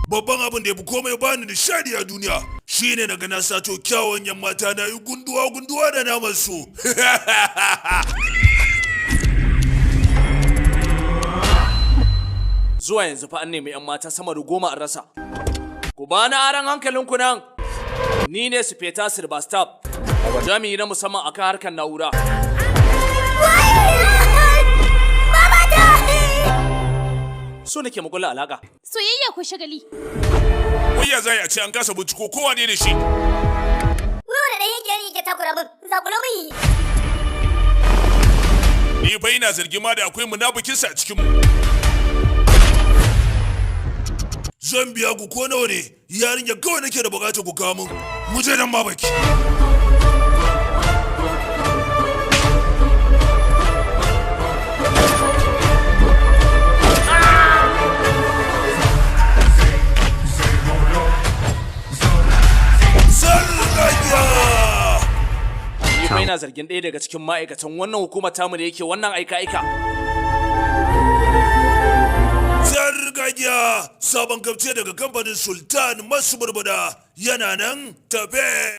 Babban abin da ya fi komai bani nishadi a duniya shine na ga na sato kyawun yan mata na yi gunduwa gunduwa da naman su. Zuwa yanzu fa an nemi 'yan mata sama da 10 an rasa. Ku ba ni aron hankalinku nan. Ni ne Sufeta Sirvastaf, jami'i na musamman akan harkar na'ura. So nake mu kulla alaka. Soyayya ko shagali? Wai ya zai a ce an kasa binciko kowa ne da shi. Wai wani ɗan yake yake takura min, zakulo min yi. Ni fa ina zargi ma da akwai munafikinsa a cikin mu. Zan biya ku ko nawa ne, yarinya kawai nake da bukatar ku kawo min. Mu je nan babaki. Sarƙaƙiya! Ni fa ina zargin ɗaya daga cikin ma'aikatan wannan hukumar tamu da yake wannan aika-aika. Sarƙaƙiya! Sabon kafce daga kamfanin Sultan Masu Burbuda yana nan tafe.